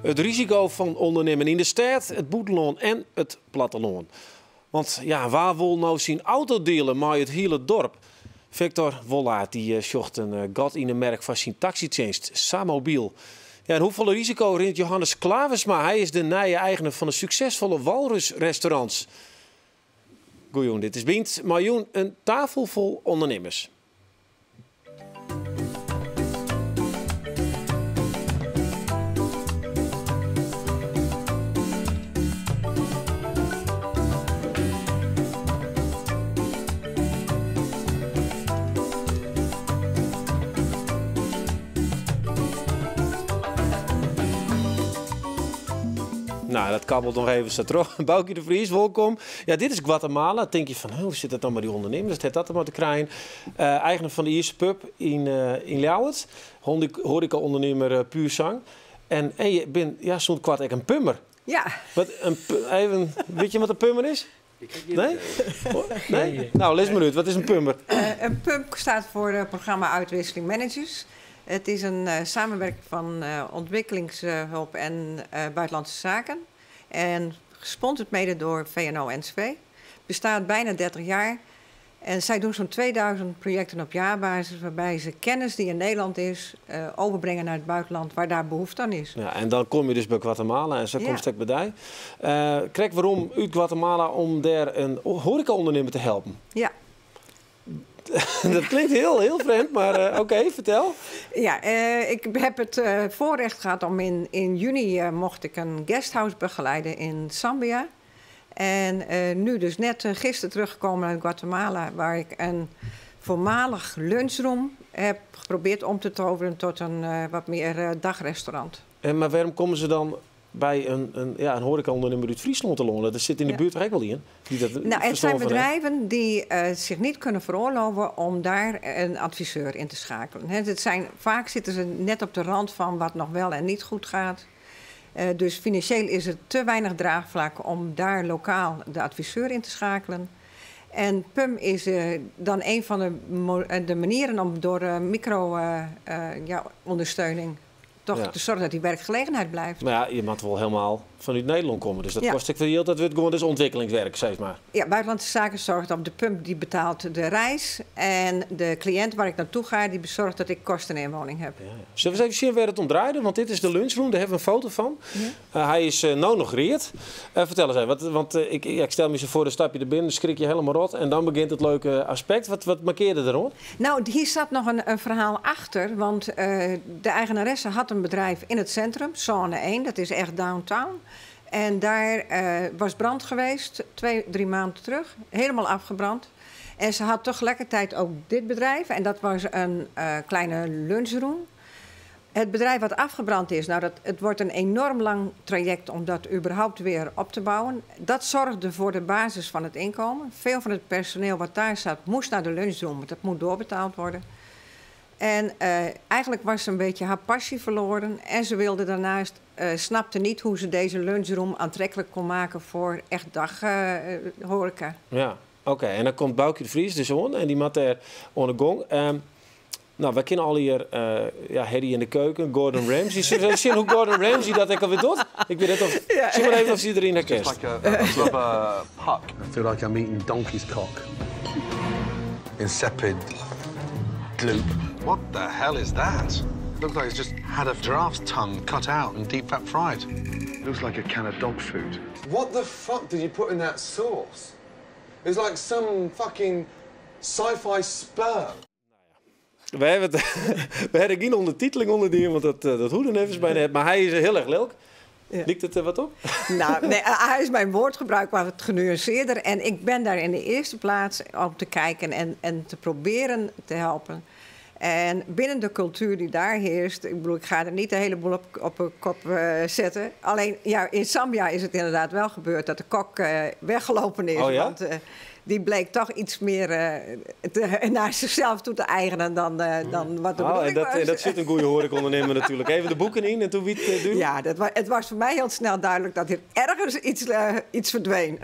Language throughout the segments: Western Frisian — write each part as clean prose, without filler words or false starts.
It risiko fan ûndernimmen yn de stêd, it bûtenlân en it plattelân. Want ja, wa wol no syn auto diele mei it hiele dorp? Victor Wollaert dy sjocht in gat yn de merk foar syn taksytsjinst Samobiel. Ja, en hoefolle risiko rint Johannes Klaversma? Hy is de nije eigener fan de suksesfolle Walrus Restaurants. Goejûn, dit is Bynt mei jûn in tafel fol ûndernimmers. Nou, dat kabbelt noch even sa troch. Boukje de Vries, wolkom. Ja, dit is Guatemala. Tinke je fan, hoe sit dat dan mei dy ûndernimmers? Wat hat dat dermei te krijen? Eigener fan de Ierse pub yn Ljouwert. Hoareka-ûndernimmer puer sang. En je binne ja, sûnt koart ek in pummer. Ja. Wat, in, even, witte je wat in pummer is? Nee? Nee? Nou, lis mar út. Wat is in pummer? Een PUM staat voor het programma Uitwisseling Managers. Het is een samenwerking van ontwikkelingshulp en buitenlandse zaken. En gesponsord mede door VNO-NCW. Bestaat bijna 30 jaar. En zij doen zo'n 2000 projecten op jaarbasis, waarbij ze kennis die in Nederland is overbrengen naar het buitenland waar daar behoefte aan is. Ja, en dan komme je dus by Guatemala en sa komst ek by dy. Krekt werom út Guatemala om dêr in hoareka-ûndernimmer te helpen. Ja. Dat klinkt heel, heel frjemd, mar oké, fertel. Ja, ik heb het voorrecht gehad om in juni mocht ik een guesthouse begeleiden in Zambia. En nu dus net gisteren teruggekomen uit Guatemala, waar ik een voormalig lunchroom heb geprobeerd om te toveren tot een wat meer dagrestaurant. En, mar wêrom komme se dan by in, ja, in hoareka-ûndernimmer út Fryslân telâne? Der sit yn de buert toch ek wol ien dy't dat Nou, het ferstân zijn fan hat? bedrijven die zich niet kunnen veroorloven om daar een adviseur in te schakelen. Hè, vaak zitten ze net op de rand van wat nog wel en niet goed gaat. Dus financieel is het te weinig draagvlak om daar lokaal de adviseur in te schakelen. En PUM is dan een van de manieren om door micro, ja, ondersteuning toch te zorgen dat die werkgelegenheid blijft. Mar ja, je moat wol hielendal fanút Nederlân komme, dus dat kostet ek wer jild. Dat wurdt gewoan dus ûntwikkelingswurk, sis mar. Ja, Buitenlandse Zaken zorgt op de PUM, die betaalt de reis. En de cliënt waar ik naartoe ga, die bezorgt dat ik kosten en inwoning heb. Ja, ja. Sille we ris even sjen wêr't it om draaide? Want dit is de lunchroom, dêr hawwe we in foto fan. Hy is no noch read. Fertel ris even, want ik, ja, ik stel my sa foar, dan stap je der binnen, skrik je hielendal rot en dan begjint it leuke aspekt. Wat mankearde deroan? Nou, hier zat noch in ferhaal achter, want de eigenaresse had een bedrijf in het centrum, zone 1, dat is echt downtown. En daar was brand geweest, 2, 3 maanden terug, helemaal afgebrand. En ze had tegelijkertijd ook dit bedrijf en dat was een kleine lunchroom. Het bedrijf wat afgebrand is, nou het wordt een enorm lang traject om dat überhaupt weer op te bouwen. Dat zorgde voor de basis van het inkomen. Veel van het personeel wat daar zat moest naar de lunchroom, want dat moet doorbetaald worden. En eigenlijk was ze een beetje haar passie verloren. En ze wilde daarnaast, snapte niet hoe ze deze lunchroom aantrekkelijk kon maken voor echt daghoreca. Ja, oké. En dan komt Boukje de Vries dus oan en dy moat dêr oan de gong. Nou, wy kenne allegear ja, Harry in de keuken, Gordon Ramsay. Sille we sjen hoe't Gordon Ramsay dat ek alwer docht? Ik wit net oft. Ja. Sjen mar even oft sy deryn Just herkenst. like a rubber puck. I feel like I'm eating donkey's cock. Insipid gloop. What the hell is that? Looks like it's just had a giraffe's tongue cut out and deep fat fried. Looks like a can of dog food. What the fuck did you put in that sauce? It's like some fucking sci-fi sperm. We hawwe gjin ûndertiteling ûnder dien, want dat hoecht neffens my net. Mar hy is hiel erch lilk. Ja. Liket it der wat op? Nou, nee, hij is mijn woordgebruik wat genuanceerder. En ik ben daar in de eerste plaats om te kijken en te proberen te helpen. En binnen de cultuur die daar heerst, ik bedoel, ik ga er niet de hele boel op een kop zetten. Alleen, ja, in Zambia is het inderdaad wel gebeurd dat de kok weggelopen is. Oh ja? Want die bleek toch iets meer naar zichzelf toe te eigenen dan wat de Oh, en bedoeling was. dat sit in goede hoareka-ûndernimmer natuerlik. Even de boeken yn en doe wie it dúdlik? Ja, het was voor mij heel snel duidelijk dat hier ergens iets verdween.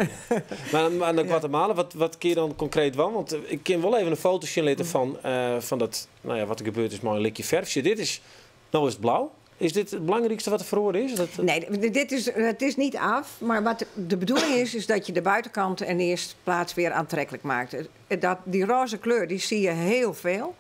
Mar nei Guatemala, wat kin je dan konkreet dwaan? Want ik kin wol even in foto sjen litte fan dat, nou ja, wat der gebeurd is mei in likje ferf. Dit is, no is it blau. Is dit it belangrykste wat der feroare is? Dat... Nee, dit is, het is niet af. Maar wat de bedoeling is, is dat je de buitenkant in de eerste plaats weer aantrekkelijk maakt. Die roze kleur, die zie je heel veel.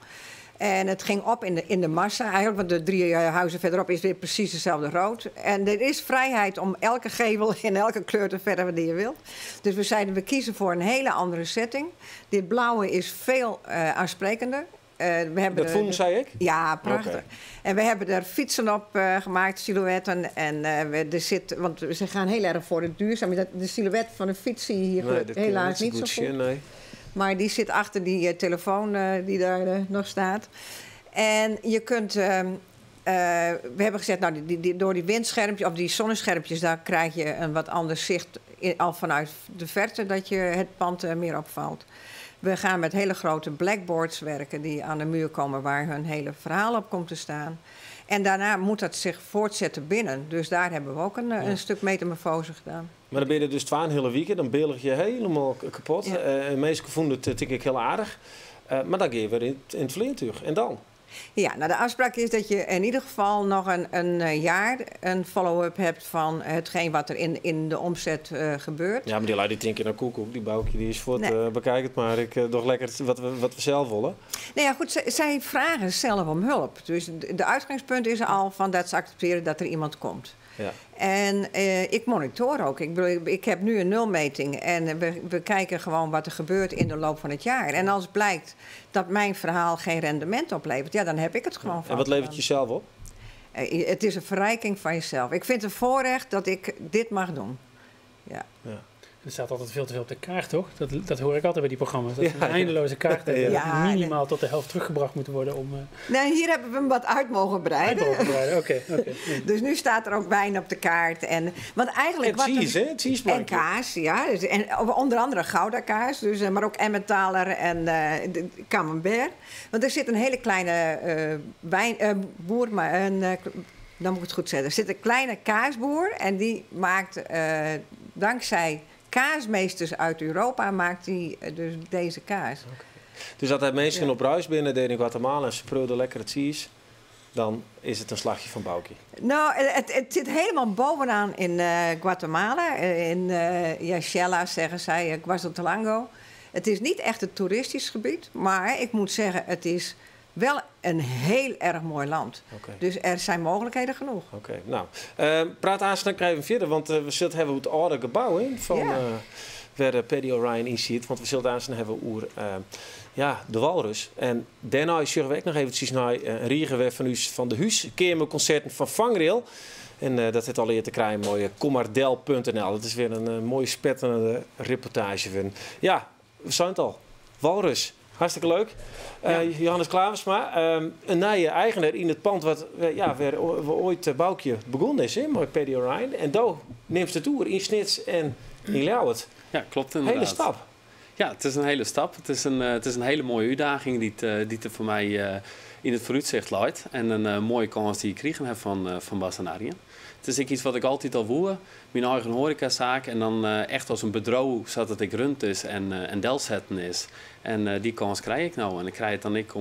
En het ging op in de massa eigenlijk, want de drie huizen verderop is weer precies hetzelfde rood. En er is vrijheid om elke gevel in elke kleur te verven die je wilt. Dus we zeiden, we kiezen voor een hele andere setting. Dit blauwe is veel aansprekender. We hebben Dat vonden zij ik? Ja, prachtig. En we hebben er fietsen op gemaakt, silhouetten. En er zit, want ze gaan heel erg voor het duurzaam. De silhouet van een fiets zie je hier Nee, dat helaas niet zo goed. Nee. Maar die zit achter die telefoon die daar nog staat. En je kunt. We hebben gezegd, nou, door die windschermpjes of die zonneschermpjes, daar krijg je een wat ander zicht al vanuit de verte dat je het pand meer opvalt. We gaan met hele grote blackboards werken die aan de muur komen waar hun hele verhaal op komt te staan. En daarna moet dat zich voortzetten binnen. Dus daar hebben we ook een stuk metamorfose gedaan. Maar dan ben je er dus 2,5 weken, dan belig je helemaal kapot. Ja. En meesten vonden het denk ik heel aardig. Maar dan ga je weer in het vliegtuig. En dan? Ja, nou de afspraak is dat je in ieder geval nog een jaar een follow-up hebt van hetgeen wat er in de omzet gebeurt. Ja, maar die lui die denken nou koekoek, die Boukje die is voort, Nee. bekijk het maar. Ik doe lekker wat we zelf willen. Nou ja, goed, zij vragen zelf om hulp. Dus de uitgangspunt is al van dat ze accepteren dat er iemand komt. En ik monitor ook. Ik bedoel, ik heb nu een nulmeting en we kijken gewoon wat er gebeurt in de loop van het jaar. En als blijkt dat mijn verhaal geen rendement oplevert, ja, dan heb ik het gewoon En wat levert je zelf op? Het is een verrijking van jezelf. Ik vind het een voorrecht dat ik dit mag doen. Ja. Er staat altijd veel te veel op de kaart, toch? Dat hoor ik altijd bij die programma's. Dat ze een eindeloze kaart hebben. Dat minimaal tot de helft teruggebracht moet worden om Nee, hier hebben we hem wat uit mogen breiden. uit te breiden. Oké. Dus nu staat er ook wijn op de kaart. En, want eigenlijk En wat er- cheese, hè? Cheese En plankje. kaas, ja. Dus, en onder andere Gouda kaas, dus, maar ook Emmentaler en de Camembert. Want er zit een hele kleine wijn, boer, maar een, dan moet ik het goed zeggen. Er zit een kleine kaasboer en die maakt dankzij kaasmeesters uit Europa maakt die dus deze kaas. Dus dat hij mensen op reis binnen deed in Guatemala en ze preulden lekkere cheese, dan is het een slagje van Boukje. Nou, het zit helemaal bovenaan in Guatemala. In ja, Xela zeggen zij, Quetzaltenango. Het is niet echt een toeristisch gebied, maar ik moet zeggen, het is wel een heel erg mooi land. Dus er zijn mogelijkheden genoeg. Oké, nou, praat aan dan krijgen we verder, want we zullen het hebben over het oude gebouw, hè, van, waar Paddy O'Ryan in zit. Want we zullen het aanstaan hebben over ja, de Walrus. En daarna zullen we ook nog eventjes naar een riegenweg van u van de huiskamerconcerten van Vangrail. En dat heeft al eerder te krijgen, mooie commardel.nl. Dat is weer een mooie spetterende reportage. Van. Ja, we zijn het al. Walrus. Hartstikke leuk. Johannes Klaversma, een nieuwe eigenaar in het pand wat, ja, waar ooit Boukje begonnen is, hè, met Paddy O'Ryan. En daar neemt het toer in Snits en in Ljouwert. Ja, klopt inderdaad. Hele stap. Ja, het is een hele stap. Het is een hele mooie uitdaging die het voor mij in het vooruitzicht leidt. En een mooie kans die ik gekregen heb van Bas en Arjen. Het is ook iets wat ik altijd al woe. Mijn eigen horecazaak. En dan echt als een bedroog zodat het ik rund is en delzetten is. En die kans krijg ik nou. En ik krijg het dan ik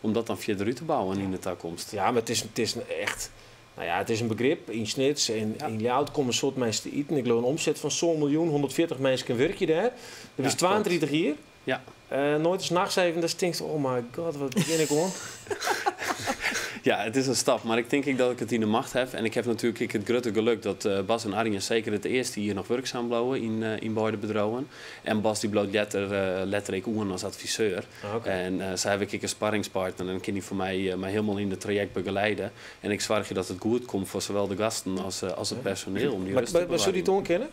om dat dan verder uit te bouwen in de toekomst. Ja, maar het is een echt... Nou ja, het is een begrip. In Snits en in Ljouwert komen een soort mensen te eten. Ik geloof een omzet van zo'n miljoen, 140 mensen werk je daar. Dat is 32 hier. Nooit eens nachts even, dat stinkt. Oh my god, wat begin ik hoor. Ja, het is een stap, maar ik denk ik dat ik het in de macht heb. En ik heb natuurlijk ik het grote geluk dat Bas en Arjen zeker het eerste hier nog werkzaam blijven in beide bedrijven. En Bas die bloot letterlijk oen als adviseur. En zij heb ik een sparringspartner en kan die voor mij helemaal in het traject begeleiden. En ik zorg je dat het goed komt voor zowel de gasten als het personeel. Om die Maar rust te zou die bewaren. het onkennen?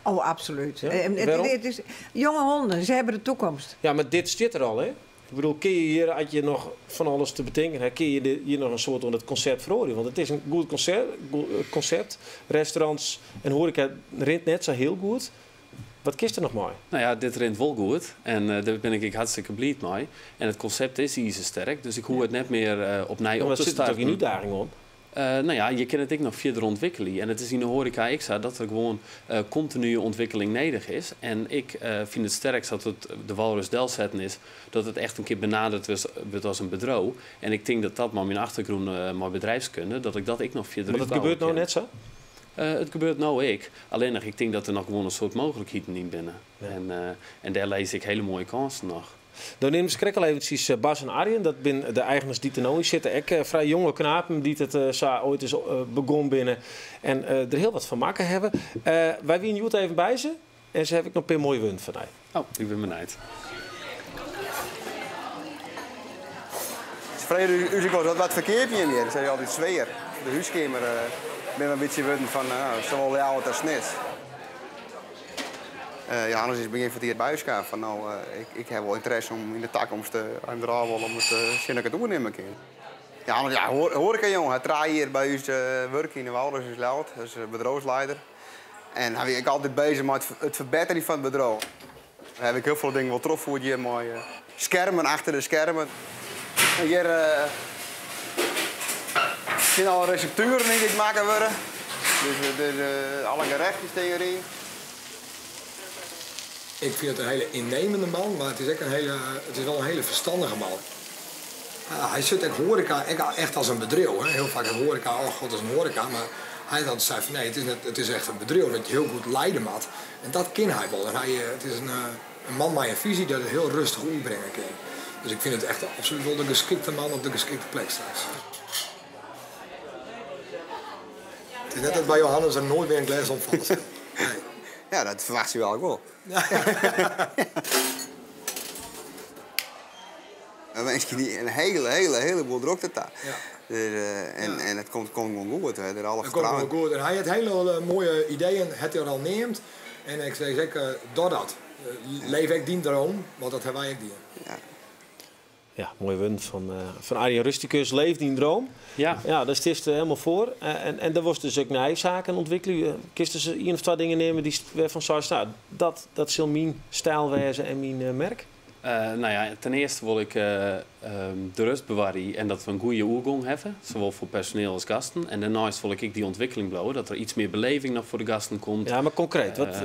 Oh, absoluut. Ja? Waarom? Het is jonge honden, ze hebben de toekomst. Ja, maar dit zit er al, hè? Ik bedoel, kun je hier, had je nog van alles te bedenken, hè, kun je hier nog een soort onder het concept verhoren? Want het is een goed concept. Restaurants en horeca rent net zo heel goed. Wat kiest er nog mooi? Nou ja, dit rent wel goed en daar ben ik hartstikke blij mee. En het concept is sterk, dus ik hoef het net meer opnieuw Ja, op maar te zit er toch starten. geen uitdaging op? No ja, je kinne it ek noch fierder ûntwikkelje. En it is yn de hoareka ek sa dat der gewoan kontinue ûntwikkeling nedich is. En ik fyn it sterk sa't it de Walrus delsetten is, dat it echt in kear benaderd wurdt as in bedriuw. En ik tink dat dat mei myn achtergrûn mei bedrijfskunde, dat ik dat ek noch fierder Want it útbouwe gebeurt no kin. net sa? It gebeurt no ek. Allinnich, ik tink dat der noch gewoan in soad mooglikheden yn binne. En dêr lizze ek hiele moaie kânsen noch. Do neamdest krekt al eventsjes Bas en Arjen. Dat binne de eigeners dy't der no yn sitte. Ek frij jonge knapen dy't it sa oait ris begûn binne en der hiel wat fan makke hawwe. Wy wiene hjoed even by se en se hawwe ek noch in pear moaie wurden foar dy. Oh, ik bin benijd. Se frege ús ek wolris wat ferkeapje jim hjir? Se sei altyd sfear. De húskeamer binne we in bytsje wurden fan sawol Ljouwert as Snits. Johannes is begjin fan it jier by ús kaam fan no, ik ha wol ynteresse om yn de takomst as jim der ôf wolle om it sjen oft ik it oernimme kin. Johannes, ja, hoarekajonge, hat 3 jier by ús wurke yn de Walrus yn Ljouwert as bedriuwslieder. En hy wie ek altyd bezich mei it ferbetterjen fan it bedriuw. Dêr ha ik hiel folle dingen wol trochfierd hjir mei skermen achter de skermen. En hjir stean alle reseptueren yn dy't makke wurde. Dus alle gerechten stean hjiryn. Ik fyn it in hiele ynnimmende man, mar it is ek in hiele, it is wol in hiele ferstannige man. Hy sjocht ek hoareka ek echt as in bedriuw. Hè. Hiel faak is hoareka, oh god, is in hoareka, mar hy hat altyd sein fan nee, it is net, it is echt in bedriuw dat je hiel goed leide moat. En dat kin hy wol. En hy, it is in man mei in fisy dat it hiel rêstich oerbringe kin. Dus ik fyn it echt absolút wol de geskikte man op de geskikte plek straks. It is net dat by Johannes der noait mear in glês omfalle sil. Nee. Ja, dat ferwachtsje we eigentlik wol. We winskje dy in hiele, hiele, heleboel drokte ta. Dus en it komt gewoan goed. Hè. Der alle It komt fertrouwen. gewoan goed. En hy hat hiele moaie ideeën, hat hy al neamd. En ik sis ek, doch dat. Leef ek dyn droom, want dat hawwe wy ek dien. Ja, moaie wurden fan Arjen Rusticus. Leef dyn droom. Ja, dêr stiest hielendal foar. En dêr wolst dus ek nije saken ûntwikkelje. Kinst dus ien of twa dingen nimme dy't wêrfan seist, no, dat sil myn styl wêze en myn merk? No ja, ten earste wol ik de rêst bewarje en dat we in goede oergong hawwe, sawol foar personeel as gasten. En dêrneist wol ik ek dy ûntwikkeling bliuwe, dat der yts mear beleving noch foar de gasten komt. Ja, mar konkreet? Wat?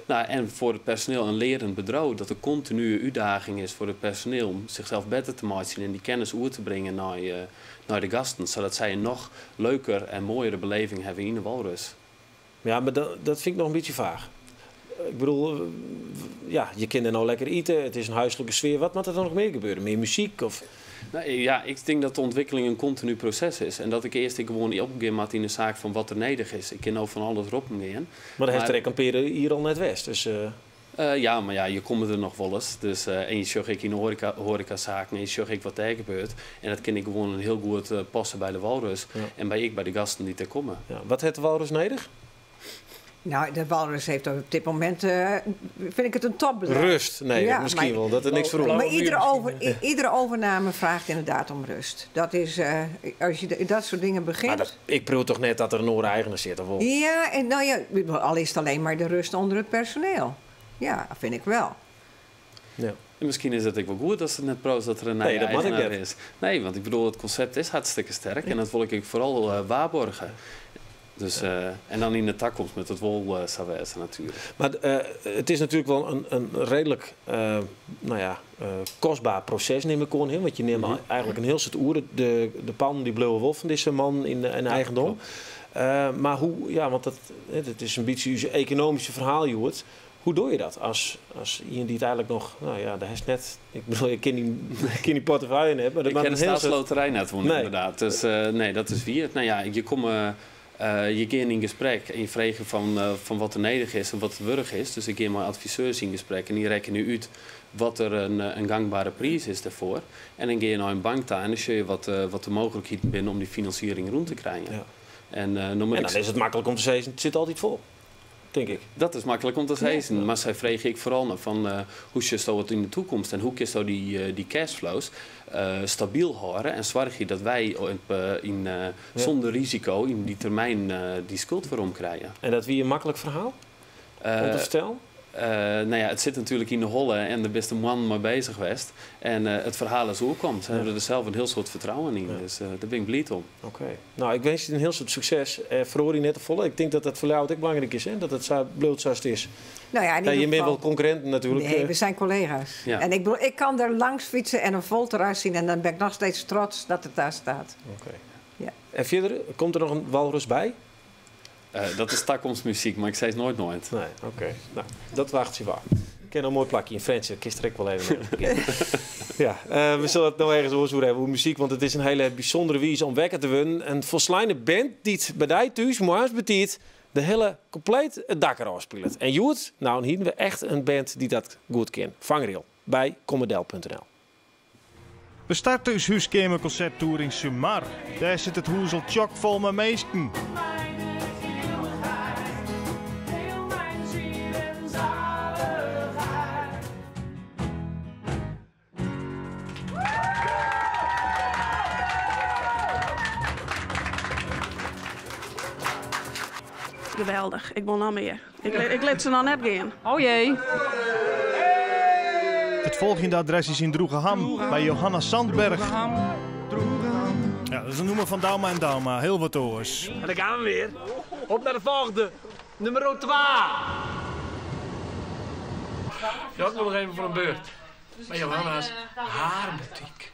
No, en foar it personeel in learend bedriuw, dat der kontinue útdaging is foar it personeel om sichsels better te meitsjen en dy kennis oer te bringen nei de gasten, sadat sy in noch leuker en moaiere beleving hawwe yn de Walrus. Ja, mar dat fyn ik noch in bytsje faach. Ik bedoel, ja, je kinne no lekker ite, it is in húslike sfear. Wat moat der dan noch mear gebeuren? Mear muzyk? Of? No, ja, ik tink dat de ûntwikkeling in kontinu proses is. En dat ik earst ek gewoan opgean moat yn de saak fan wat der nedich is. Ik kin no fan alles roppen gean. Mar dêr hast Mar der ek in pear jier al net west. Dus. Ja, mar ja, je komme der noch wolris. Dus, en je sjogge ek yn de hoarekasaken en je sjogge ek wat dêr gebeurt. En dat kin ek gewoan hiel goed passe by de Walrus. En ek by de gasten dy't dêr komme. Ja, wat hat de Walrus nedich? No, de Walrus heeft op dit momint, vind ik het een topbedrijf. Rêst, nee, Ja, miskien maar wol, dat der niks feroaret. Maar iedere overname vraagt inderdaad om rust. Dat is, als je dat soort dingen begint. Maar ik proef toch net dat der in oare eigener sit, of wol? Ja, en nou ja, al is het alleen maar de rust onder het personeel. Ja, dat vind ik wel. En miskien is it ek wol goed dat it net proast dat der in Nee, nije dat moat ek eigener net. is. Nee, want ik bedoel, it konsept is hartstikke sterk en dat wol ik ek foaral waarborgje. Dus, en dan yn de takomst moat it wol sa wêze natuerlik. Mar it is natuerlik wol in reedlik no ja, kostber proses, nim ik oan. Hè? Want je nimme eigentlik in hiel soad oer. De pannen dy bliuwe wol fan dizze man yn eigendom. Mar hoe, ja, want dat, hè, dat is in bytsje ús ekonomyske ferhaal, hjoed. Hoe doch je dat as ien dy't eigentlik noch, no ja, dêr is net, ik bedoel, ik kin dy portefeuille net, mar dat Ik moat ken in de hiel soad Staatsloterij net wûn, Nee. ynderdaad. Dus nee, dat is wier. No ja, je komme, je gean yn gesprek en je freegje fan wat der nedich is en wat it wurdich is. Dus ik gean mei adviseurs yn gesprek en dy rekkenje út wat der in gangbere priis is dêrfoar. En dan gean je nei in bank ta en dan sjogge je wat de mooglikheden binne om dy finansiering rûn te krijen. En dan moat En ik dan is it maklik om te sizzen, it sit altyd fol, tink ik. Dat is maklik om te sizzen, mar sy freegje ek foaral nei fan, hoe sjochsto it yn de takomst en hoe kinsto dy cashflows stabyl hâlde en soargje dat wy sûnder risiko yn dy termyn dy skuld weromkrije. En dat wie in maklik ferhaal om te fertellen? No ja, it sit natuerlik yn de holle en dêr bist in moannen mei bezich west. En it ferhaal is oerkomd. Se hawwe der sels in hiel soad fertrouwen yn, dus dêr bin ik bliid om. Oké. No, ik winskje dy in hiel soad sukses. Feroarje net te folle. Ik tink dat dat foar Ljouwert ek belangryk is, hè? Dat it sa bliuwt sa't it is. Nou ja, in Ja, ieder jim binne geval. wol konkurrinten natuerlik. Nee, we zijn collega's. En ik bedoel, ik kan er langs fietsen en een vol terras zien en dan ben ik nog steeds trots dat het daar staat. Oké. Ja. En fierder, komt der noch in walrus by? Dat is takomstmuzyk, mar ik sis noait noait. Nee, oké. No, dat wachtsje we ôf. Ik ken in moai plakje yn Frjentsjer, kinst der ek wol even nei. Ja, we sille it no ergens oars oer hawwe, oer muzyk, want it is in hiele bysûndere wize om wekker te wurden. In folsleine band dy't by dy thús moarns betiid de hiele kompleet it dak derôf spilet. En hjoed, no, hiene we echt in band dy't dat goed kin. Vangrail by kommedel.nl. We starte ús húskeamerkonserttoer yn Sumar. Dêr sit it hûs al tsjokfol mei minsken. Geweldich, ik wol noch mear. Ik lit se noch net gean. Oh jee. It folgjende adres is yn Droegeham by Johanna Sandberg. Ja, dat is in nûmer fan Douma en Douma, hiel wat oars. En dan gean we wer. Op nei de folgjende, nûmer twa. Dat wol noch even foar in beurt. By Johanna's haarboetyk.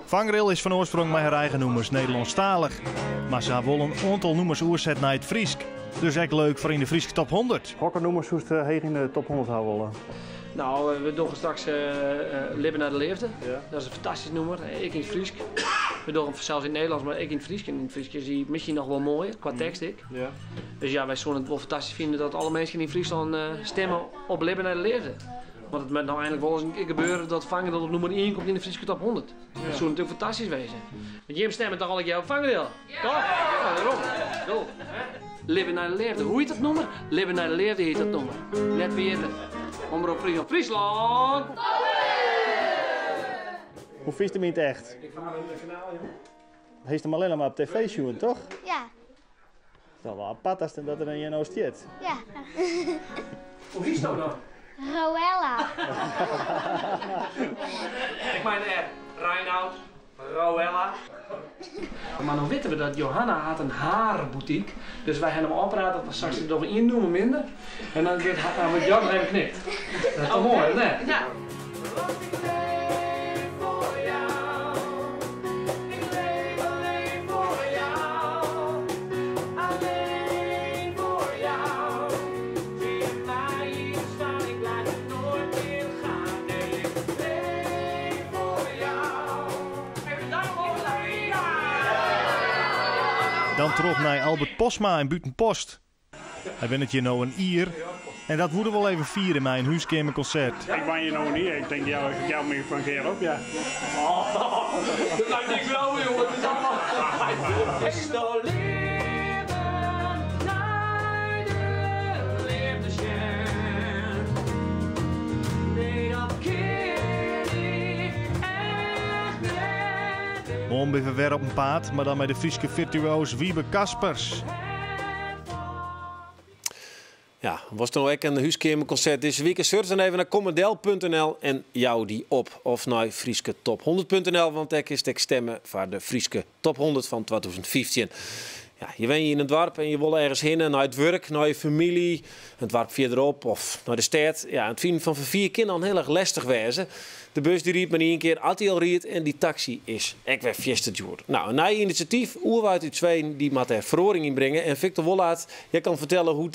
Vangrail is fan oarsprong mei har eigen nûmers Nederlânsktalich, mar se ha wol in oantal nûmers oerset nei it Frysk. Dus ek leuk foar yn de Fryske top 100. Hokker nûmers soest heech yn de top 100 ha wolle? No, we dogge straks Libben nei de Leafde. Dat is in fantastysk nûmer, ek yn it Frysk. We dogge him fansels yn it Nederlânsk, mar ek yn it Frysk. En yn it Frysk is hy miskien noch wol moaier, kwa tekst ek. Dus ja, wy soene it wol fantastysk fine dat alle minsken yn Fryslân stimme op Libben nei de Leafde. Want it moat no einlik wol ris in kear gebeure dat Vangrail op nûmer ien komt yn de Fryske top 100. Dat soe natuerlik fantastysk wêze. Want jim stimme toch allegear op Vangrail? Toch? Ja, dêrom. Do. Libben nei de leafde. Hoe hjit dat nûmer? Libben nei de leafde hjit dat nûmer. Net ferjitte. Omrop Fryslân. Fryslân! Hoe fynst him yn it echt? Hast him allinnich mar op TV sjoen, toch? Ja. It is al wol apart as dat er hjir no stiet. Ja. Hoe hiest do dan? Roella. Ek mei in R. Reinout, Roella. Mar no witte we dat Johanna hat in haarboetyk. Dus wy hawwe him ôfpraat dat we straks dogge we ien nûmer minder en dan wurdt Jan noch even knipt. Dat is toch moai, of net? Ja. Dan troch nei Albert Postma yn Bûtenpost. Hy wennet hjir no in jier en dat woe er wol even fiere mei in húskeamerkonsert. Ik wen hjir no in jier. Ik tink, ja, ik jou my foar in kear op, ja. Dat lijkt ik wel, jongen. Het is allemaal. Moarn binne we wer op 'en paad, mar dan mei de Fryske firtuoas Wiebe Kaspers. Ja, wolst no ek in húskeamerkonsert dizze wike? Surf dan even nei kommedel.nl en jou dy op. Of nei frysketop100.nl, want dêr kinst ek stimme foar de Fryske Top 100 fan 2015. Ja, je wenje yn in doarp en je wolle ergens hinne, nei it wurk, nei je famylje, in doarp fierderop of nei de stêd. Ja, it finen fan ferfier kin dan hiel erch lestich wêze. De bus dy rydt mar ien kear as dy al rydt en dy taksy is ek wer fierste djoer. No, in nij inisjatyf, Oerwaard út Zweden, dy moat dêr feroaring yn bringe. En Victor Wollaert, jij kan fertelle hoe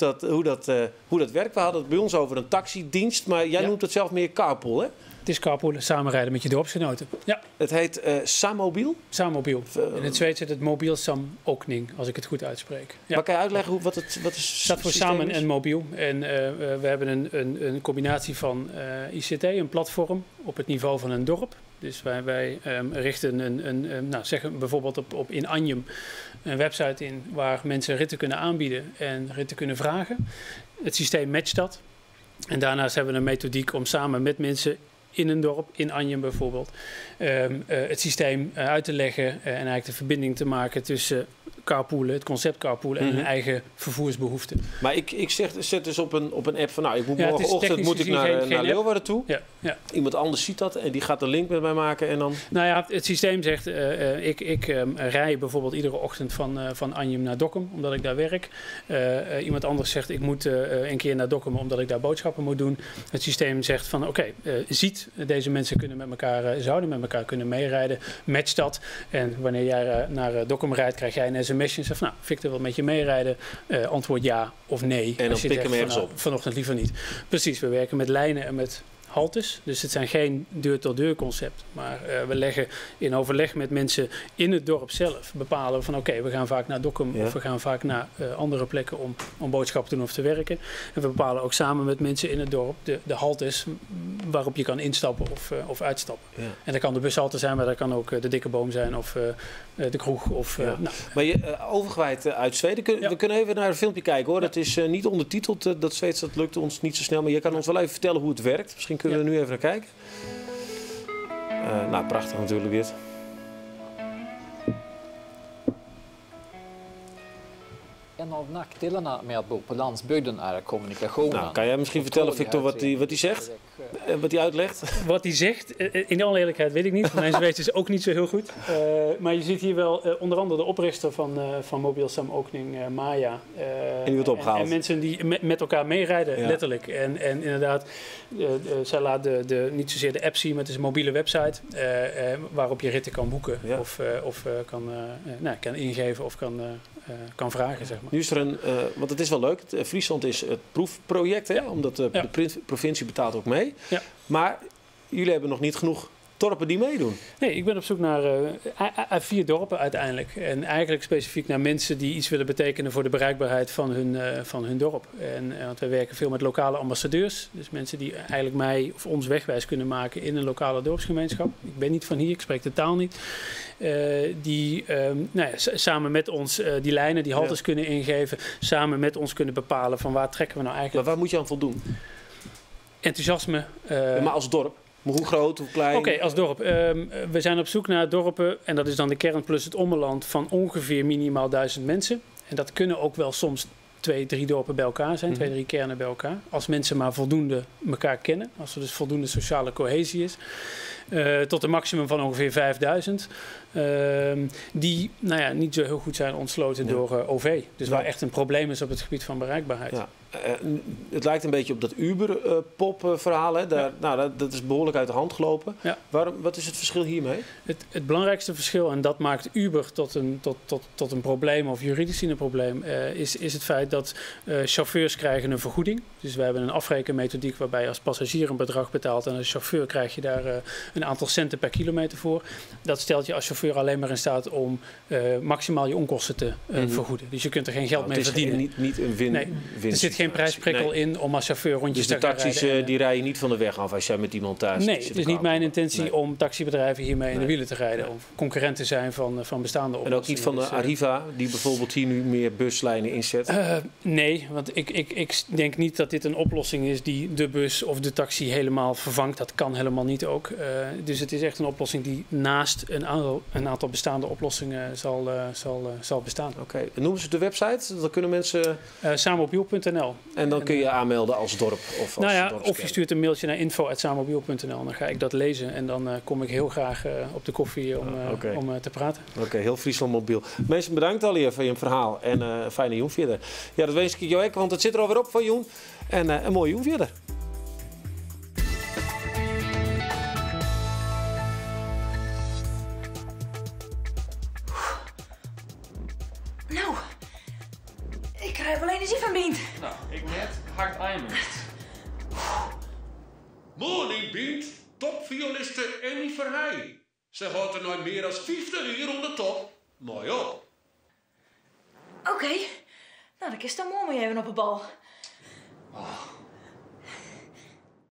dat werkt. We hadden het bij ons over een taxidienst, maar jij noemt het zelf meer carpool, hè? Het is carpoolen, samenrijden met je dorpsgenoten. Ja. Het heet Samobiel? Samobiel. In het Zweeds heet het mobiel samåkning, als ik het goed uitspreek. Ja. Maar kan je uitleggen wat het staat voor systeem samen is? en mobiel. En we hebben een combinatie van ICT, een platform op het niveau van een dorp. Dus wij richten een, nou, zeg bijvoorbeeld op in Anjum een website in waar mensen ritten kunnen aanbieden en ritten kunnen vragen. Het systeem matcht dat. En daarnaast hebben we een methodiek om samen met mensen in een dorp, in Anjum bijvoorbeeld, het systeem uit te leggen en eigenlijk de verbinding te maken tussen carpoolen, het concept carpoolen en hun eigen vervoersbehoeften. Maar ik zeg, zet dus op een app van, nou, ik moet Ja, het is morgenochtend technisch moet ik gezien naar, geen naar app. Leeuwarden toe. Ja. Iemand anders ziet dat en die gaat de link met mij maken en dan... Nou ja, het systeem zegt, ik rij bijvoorbeeld iedere ochtend van Anjum naar Dokkum, omdat ik daar werk. Iemand anders zegt, ik moet een keer naar Dokkum omdat ik daar boodschappen moet doen. Het systeem zegt van, oké, ziet, deze mensen kunnen met elkaar, zouden met elkaar kunnen meerijden. Match dat. En wanneer jij naar Dokkum rijdt, krijg jij een sms'je en zegt van, nou, Victor wil met je meerijden. Antwoord ja of nee. En dan Als je pik zegt hem van, ergens nou, op. Vanochtend liever niet. Precies, we werken met lijnen en met haltes. Dus het zijn geen deur-tot-deur concept. Maar we leggen in overleg met mensen in het dorp zelf bepalen van oké, we gaan vaak naar Dokkum of we gaan vaak naar andere plekken om boodschappen te doen of te werken. En we bepalen ook samen met mensen in het dorp de haltes waarop je kan instappen of uitstappen. En dat kan de bushalte zijn, maar dat kan ook de dikke boom zijn of de kroeg. Of, nou. Maar je, overgewaaid uit Zweden, we kunnen even naar een filmpje kijken hoor. Dat is niet ondertiteld, dat Zweeds, dat lukt ons niet zo snel. Maar je kan ons wel even vertellen hoe het werkt. Misschien kunnen we er nu even naar kijken. Nou, prachtig natuurlijk dit. En av nackdelarna med att bo på landsbygden är kommunikationen. Nou, kan jij misschien vertellen, Victor, wat hij zegt? Wat hij uitlegt? Wat hij zegt, in alle eerlijkheid weet ik niet. Mijn Zweeds is ook niet zo heel goed. Maar je ziet hier wel onder andere de oprichter van Mobiel Samåkning, Maya. En die wordt opgehaald. En mensen die met elkaar meerijden, letterlijk. En inderdaad, zij laat niet zozeer de app zien, maar het is een mobiele website waarop je ritten kan boeken. Of nou, kan ingeven of kan vragen, zeg maar. Nu is er een, want het is wel leuk, Friesland is het proefproject, hè? Omdat de provincie betaalt ook mee. Ja. Maar jullie hebben nog niet genoeg dorpen die meedoen. Nee, ik ben op zoek naar vier dorpen uiteindelijk. En eigenlijk specifiek naar mensen die iets willen betekenen voor de bereikbaarheid van hun dorp. En want wij werken veel met lokale ambassadeurs. Dus mensen die eigenlijk mij of ons wegwijs kunnen maken in een lokale dorpsgemeenschap. Ik ben niet van hier, ik spreek de taal niet. Die nou ja, samen met ons die lijnen, die haltes kunnen ingeven. Samen met ons kunnen bepalen van waar trekken we nou eigenlijk. Maar waar moet je aan voldoen? Enthousiasme. Ja, maar als dorp? Maar hoe groot, hoe klein? Oké, als dorp. We zijn op zoek naar dorpen, en dat is dan de kern plus het ommeland, van ongeveer minimaal 1000 mensen. En dat kunnen ook wel soms twee, drie dorpen bij elkaar zijn, twee, drie kernen bij elkaar. Als mensen maar voldoende elkaar kennen, als er dus voldoende sociale cohesie is. Tot een maximum van ongeveer 5000. Die nou ja, niet zo heel goed zijn ontsloten door OV. Dus waar echt een probleem is op het gebied van bereikbaarheid. Ja. Het lijkt een beetje op dat Uber-pop-verhaal. Hè? Daar, Nou, dat is behoorlijk uit de hand gelopen. Wat is het verschil hiermee? Het belangrijkste verschil, en dat maakt Uber tot een probleem of juridisch een probleem, is het feit dat chauffeurs krijgen een vergoeding. Dus we hebben een afrekenmethodiek waarbij je als passagier een bedrag betaalt en als chauffeur krijg je daar een aantal centen per kilometer voor. Dat stelt je als chauffeur alleen maar in staat om maximaal je onkosten te vergoeden. Dus je kunt er geen geld Nou, mee het is verdienen. niet een win, Nee, er zit geen prijsprikkel Nee. in om als chauffeur rondjes Dus de te gaan taxis rijden. die rijden niet van de weg af als jij met iemand thuis Nee, zit het te is niet mijn carpoolen. intentie Nee. om taxibedrijven hiermee in de Nee. wielen te rijden. Of concurrent te zijn van bestaande En ook niet oplossingen. van de Dus, Arriva, die bijvoorbeeld hier nu meer buslijnen inzet. Nee, want ik denk niet dat dit een oplossing is die de bus of de taxi helemaal vervangt. Dat kan helemaal niet ook. Dus het is echt een oplossing die naast een aantal bestaande oplossingen zal bestaan. Oké, noemen ze de website? Dan kunnen mensen... Samobiel.nl. En dan kun je aanmelden als dorp of als Nou ja, dorpskern. of je stuurt een mailtje naar info.samobiel.nl. Dan ga ik dat lezen en dan kom ik heel graag op de koffie om te praten. Oké, heel Friesland mobiel. Mensen, bedankt al voor je verhaal en fijne jûn fierder. Ja, dat wens ik jou ook, want het zit er alweer op van jûn. En een mooie jûn fierder. Nou, ik krijg wel energie van Bient. Nou, ik net, hakt Eimert. Morning, Bient. Topvioliste Annie Verheij. Ze houdt er nooit meer dan 50 uur onder de top. Mooi op. Oké, nou dan is dan mooi maar even op de bal. Oh,